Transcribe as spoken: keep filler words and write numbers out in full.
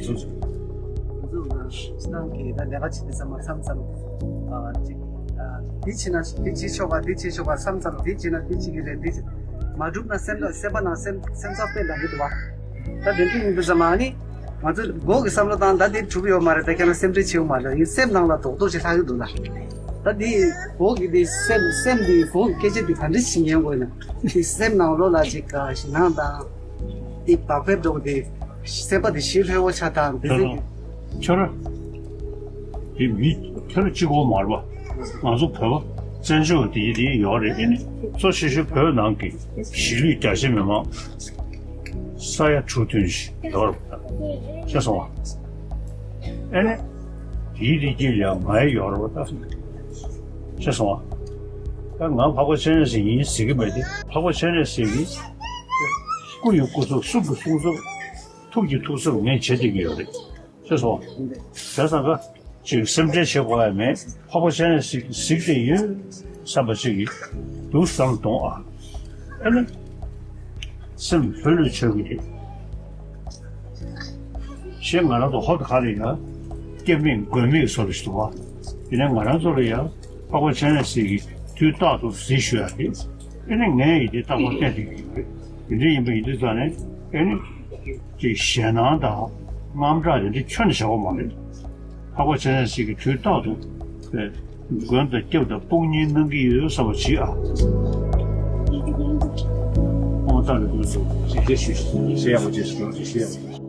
ང་ཚོ་ང་ཚོ་ཕྱི་ནང་གི་ད་ལས་ཀ་བྱེད་དུས་ཙམ་པ་མཚམས་མཚམས་ཨ་ཅིག་ཨ་འདི་བྱེད་ན་འདི་བྱེད་ཆོག་ག་འདི་བྱེད་ཆོག་ག་མཚམས་མཚམས་འདི་བྱེད་ན་འདི་བྱེད་ཀྱི་རེད། འདི་བྱེད་མ་གྲུབ་ན་སེམས་སེམས་པ་ནང་སེམས་སེམས་ཚབ་དཔེ་ལ་གི་འདུག་བ། ད་དེ་འདྲ་ཡིན་དུས་ཙམ་པ་ཨ་ནི་ང་ཚོ་མགོ་གི་བསམ་བློ་བཏང་ད་འདི་གྲུབ་ཡོད་མ་རེད། ད་ཁྱེད་རང་སེམས་ཁྲལ་བྱེད་ཡོད་མ་རེད། ཡིན་སེམས་ནང་ལ་རྡོག་རྡོག་ཅིག་ལྷག་གི་འདུག་ལ། ད་འདི་མགོ་གི་འདི་སེམས་སེམས་འདི་མགོ་གི་སྐད་ཆ་འདི་ག་འདྲ་ཞིག་ཉན་དགོས་ན་འདི་སེམས་ནང་ལོགས་ལ་ཅིག་ཞེད་སྣང་དང་། དེ་བག་ཕེབས་འགྲོ་དེ་སེམས་པ་དེ་ཞི་ལྷོད་པོ་ཆགས་དང་དེ་ཚོ། ཁྱོད་རང་དེ་མི་ཁྱོད་རང་གཅིག་པོ་མ་རེད་པ། ང་ཚོ་བོད་པ་བཙན་བྱོལ་དེ་དེ་ཡོད་རེད། ཨེ་ནི་གཙོ་ཆེ་ཤོས་བོད་ནང་གི་གཞིས་ལུས་རྒྱ་ཆེ་མི་མང་ས་ཡ་དྲུག་བདུན་ཞིག་ཡོད་རེད་པ། ཤེས་སོང་བ། ཨེ་ནི་དེའི་རིགས་ཀྱི་ལ་ང་ཡི་ཡོད་རེད་པ། ད་ཤེས་སོང་བ། ད་ང་འཕགས་པ་སྤྱན་རས་གཟིགས་ཡིན་ཟེར་གི་མེད་དེ། འཕགས་པ་སྤྱན་རས་གཟིགས་ཀྱི་སྐུ་ཡི་སྐུ་ཚབ། གསུང་གི་གསུང་ཚབ། ཐུགས་ཀྱི་ཐུགས་གསོ་ངས་བྱེད་བསྡད་ཀྱི་ཡོད་རེད། ཤེས་སོང་། བྱས་ཙང་ཀ་ཅིག་སེམས་ཁྲལ་བྱེད་དགོས་ཡ་མེད། འཕགས་པ་སྤྱན་རས་གཟིགས་གཟིགས་བསྡད་ཡོད་བསམ་པ་ཅིག་གིས་འདུག་བསམ་གཏོང་ཨ། ཨེ་ནི་སེམས་ལྷོད་ལྷོད་བྱེད་དགོས་རེད། གཞན་ང་རང་ཚོ་ཧོབ་ཁ་རེ་ཡ་སྐྱེ་མེད་མགོན་མེད་བཟོ་རེ་ཞིག་འདུག་བ། ཡིན་ན་ང་རང་ཚོ་ལ་ཡ་འཕགས་པ་སྤྱན་རས་གཟིགས་ཀྱིས་དུས་རྟག་ཏུ་གཟིགས་ཞུ་ཡ་རེད། ཨེ་ནི་ངས་ཡིན་དེ་རྟག་པར་བསྟན་བསྡད་ཀྱི་ཡོད་རེད། དེ་འདྲ་ཡིན་པ་ཡིན་དུས་ཙང་ནས་ཨེ་ནི་ཅིག་ཞེད་སྣང་དང་དངངས་སྐྲག་དེ་འདྲ་ཁྱོན་ནས་བྱེད་དགོས་མ་རེད། འཕགས་པ་སྤྱན་རས་གཟིགས་ཀྱིས་དུས་རྟག་ཏུ་མགོན་དང་སྐྱབས་དང་དཔུང་གཉེན་གནང་གི་ཡོད་བསམ་པ་བྱེད་ཨ། ཨོ་ད་ལ་དུས་སུ་ཅིག་དེ་ཞུ་ཞེས་ཡག་པོ་ཅིག་ཞུ་ཞེས་ཡག་པོ།